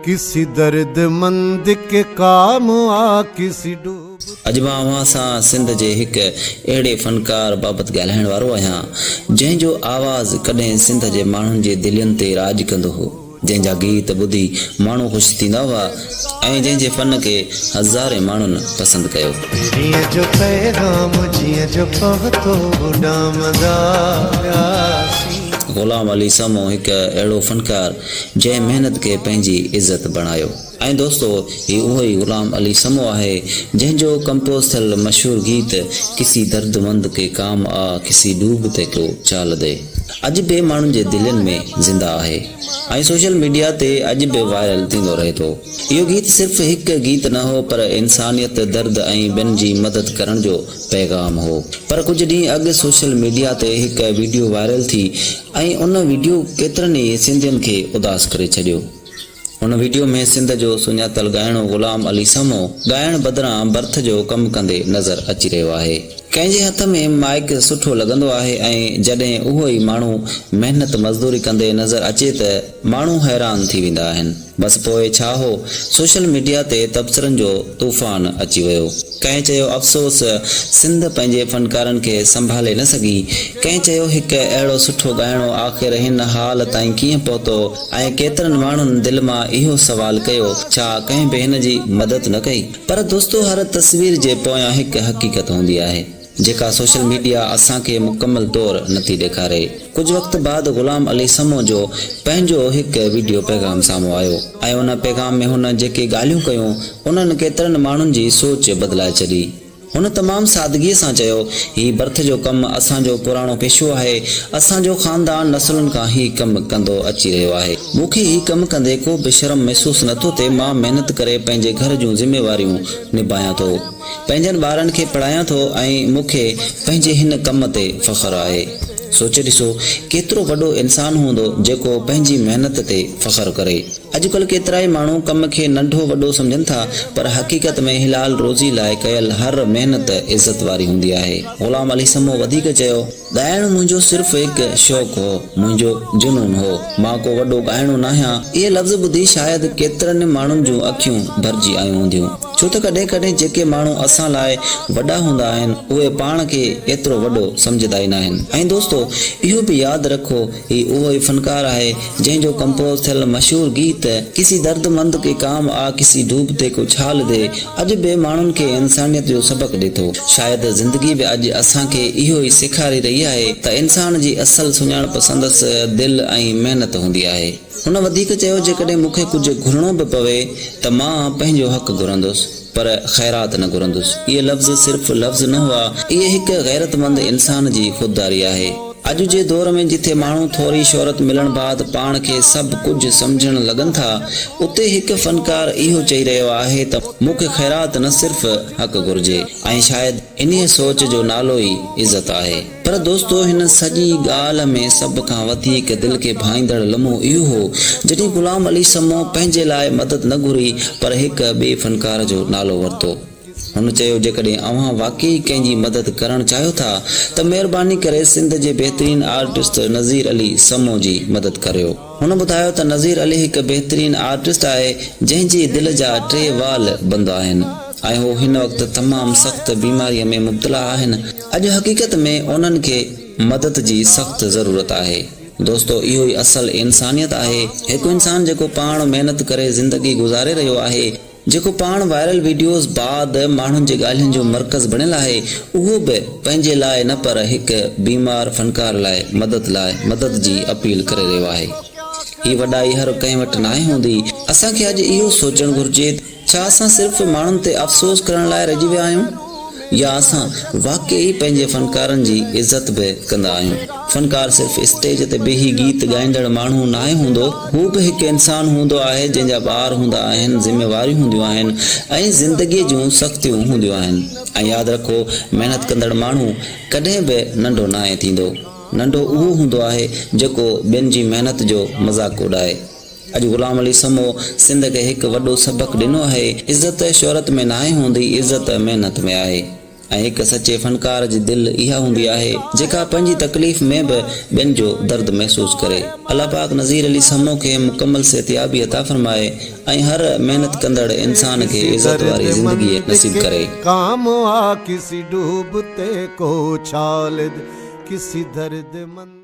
ڪسي درد مند ڪي ڪام آ ڪسي ڊوب. اڄ مان اوهان سان سنڌ جي هڪ اهڙي فنڪار بابت ڳالهائڻ وارو آهيان، جنهن جو آواز ڪڏهن سنڌ جي ماڻهن جي دلين تي راڄ ڪندو هو، جنهن جا گيت ٻڌي ماڻهو خوش ٿيندا هئا ۽ جنهن جي فن کي هزارين ماڻهن پسند ڪيو. پرينء جو پيغام جيئن جو پهتو اڏامندا وياسين. غلام علي سمون هڪ اهڙو فنڪار جنهن محنت کي پنهنجي عزت بڻايو. ۽ دوستو هي اهو ئي غلام علي سمو آهي جنهن جو ڪمپوز ٿيل مشهور گيت ڪسي درد مند ڪي ڪام آ ڪسي ڊوب تي ڪو چال the اڄ به ماڻهن جي دلين ۾ زنده آهي ۽ سوشل ميڊيا تي اڄ به وائرل ٿيندو رهي ٿو. اهو گيت صرف هڪ گيت نه هو پر انسانيت، درد ۽ ٻين جي مدد ڪرڻ جو پيغام هو. پر ڪجهه ڏينهن اڳ سوشل ميڊيا تي هڪ وڊيو وائرل ٿي ۽ ان وڊيو ڪيترن ئي سنڌين کي اداس ڪري ڇڏيو. ان وڊيو ۾ سنڌ جو سڃاتل ڳائڻو غلام علي سمو ڳائڻ بدران برٿ جو ڪم ڪندي نظر اچي رهيو آهي. ڪنهن جي هٿ ۾ مائيڪ سٺو لڳندو آهي ۽ جڏهن اهو ئي ماڻهو محنت مزدوري ڪندي نظر اچي ته ماڻهو حيران ٿي ويندا آهن. بس پوء ڇا هو، سوشل ميڊيا تي تبصرن جو طوفان اچي ويو. ڪنهن چيو افسوس سنڌ پنهنجي فنڪارن کي سنڀالي نه سگهي، ڪنهن چيو هڪ اهڙو سٺو ڳائڻو آخر هن حال تائين ڪيئن پهتو ۽ ڪيترن ماڻهن دل مان اهو سوال ڪيو ڇا ڪنهن به هن جي مدد نه ڪئي؟ پر دوستو هر تصوير جي پويان هڪ حقيقت هوندي آهي. جيڪا سوشل ميڊيا اسان کي مڪمل طور نٿي ڏيکاري. ڪجهه وقت بعد غلام علي سمون جو پنهنجو هڪ وڊيو پيغام سامهون آيو ۽ ان پيغام ۾ هن جيڪي ڳالهيون ڪيون انهن ڪيترن ماڻهن جي سوچ بدلائي ڇڏي. هن تمام سادگيء سان چيو، هي برٿ جو ڪم اسان جو پراڻو پيشو آهي، اسان جو خاندان نسلن کان هي ڪم ڪندو اچي رهيو آهي. مون کي هي ڪم ڪندي ڪو به شرم محسوس نٿو ٿئي، مان محنت ڪري پنهنجي گهر جون ذميواريون نڀايان ٿو. پنهنجن ٻارن کي پڙهايان ٿو ۽ مون کي پنهنجي هن ڪم تي فخر آهي. سوچي ڏسو ڪيترو وڏو انسان هوندو جيڪو پنهنجي محنت تي فخر ڪري. اڄڪلهه ڪيترائي ماڻهو ڪم کي ننڍو وڏو سمجهن ٿا پر حقيقت ۾ حلال روزي لاء ڪيل هر محنت عزت واري هوندي آهي. غلام علي سمو وڌيڪ چيو. ڳائڻ منهنجو صرف هڪ شوق هو، منهنجو جنون هو. مان ڪو وڏو ڳائڻو ناهيان. اهي لفظ ٻڌي شايد ڪيترن ماڻهن جون اکيون ڀرجي آيون هونديون. ڇو ته ڪڏهن ڪڏهن جيڪي ماڻهو اسان لاء وڏا هوندا آهن، اهي پاڻ کي ايترو وڏو سمجهندا ئي ناهن. ۽ دوستو اهو به ياد رکو هي اهو ئي فنڪار آهي، جنهن جو ڪمپوز ٿيل مشهور گيت ڪسي درد مند ڪي ڪام آ ڪسي ڊوب تي ڪو ڇال the اڄ به ماڻهن کي انسانيت جو سبق ڏي ٿو. شايد زندگي به اڄ اسان کي اهو ئي سيکاري رهي آهي ته انسان جي اصل سڃاڻپ سندس دل ۽ محنت هوندي آهي. هن وڌيڪ چيو جيڪڏهن مون کي ڪجهه گهرڻو به پوي ته مان پنهنجو حق گهرندس پر خيرات نه گهرندس. اهي لفظ صرف لفظ نه هئا، اهي هڪ غيرتمند انسان جي خودداري آهي. اڄ جي دور ۾ جٿي ماڻهو ٿوري شهرت ملڻ بعد پاڻ کي سڀ ڪجهه سمجهڻ لڳن ٿا، اتي هڪ فنڪار اهو چئي رهيو آهي ته مون کي خيرات نه صرف حق گهرجي ۽ شايد انهيء سوچ جو نالو ئي عزت آهي. پر دوستو هن سڄي ڳالهه ۾ سڀ کان وڌيڪ دل کي ڀائيندڙ لمحو اهو هو جڏهن غلام علي سمون پنهنجي لاء مدد نه گهري پر هڪ ٻئي فنڪار جو نالو ورتو. هن چيو جيڪڏهن اوهان واقعي ڪنهن جي مدد ڪرڻ چاهيو ٿا ته مهرباني ڪري سنڌ جي بهترين آرٽسٽ نذير علي سمون جي مدد ڪريو. هن ٻڌايو ته نذير علي هڪ بهترين آرٽسٽ آهي جنهن جي دل جا ٽي وال بند آهن ۽ هو هن وقت تمام سخت بيماري ۾ مبتلا آهن. اڄ حقيقت ۾ انهن کي مدد جي سخت ضرورت آهي. دوستو اهو ئي اصل انسانيت آهي. هڪ انسان جيڪو پاڻ محنت ڪري زندگي گذاري رهيو آهي، جيڪو پاڻ وائرل وڊيوز بعد ماڻهن جي ڳالهين جو مرڪز بڻيل آهي، اهو به پنهنجي لاء نه پر هڪ بيمار فنڪار لاء مدد لاء مدد جي اپيل ڪري رهيو آهي. هي وڏائي هر ڪنهن وٽ ناهي هوندي. اسان کي اڄ اهو سوچڻ گهرجي ته. ڇا اسان صرف ماڻهن تي افسوس ڪرڻ لاء رهجي ويا آهيون يا اسان واقعي پنهنجي فنڪارن جي عزت به ڪندا آهيون؟ فنڪار صرف اسٽيج تي بيهي گيت ڳائيندڙ ماڻهو ناهي هوندو، هو به هڪ انسان هوندو آهي جنهن جا ٻار هوندا آهن، ذميواريون هونديون آهن ۽ زندگيء جون سختيون هونديون آهن ۽ ياد رکو محنت ڪندڙ ماڻهو ڪڏهن به ننڍو ناهي ٿيندو، ننڍو اهو هوندو آهي جيڪو ٻين جي محنت جو مذاق اڏائي. اڄ غلام علي سمو سنڌ کي هڪ وڏو سبق ڏنو آهي، عزت شهرت ۾ ناهي هوندي، عزت محنت ۾ آهي. ۽ هڪ سچي فنڪار جي دل اها هوندي آهي جيڪا پنهنجي تڪليف ۾ به ٻين جو درد محسوس ڪري. الله پاڪ نذير علي سمون کي مڪمل صحتيابي عطا فرمائي ۽ هر محنت ڪندڙ انسان کي عزت واري زندگي نصيب ڪري. ڪام آ ڪسي ڊوبتي ڪو اڇال the ڪسي درد مند.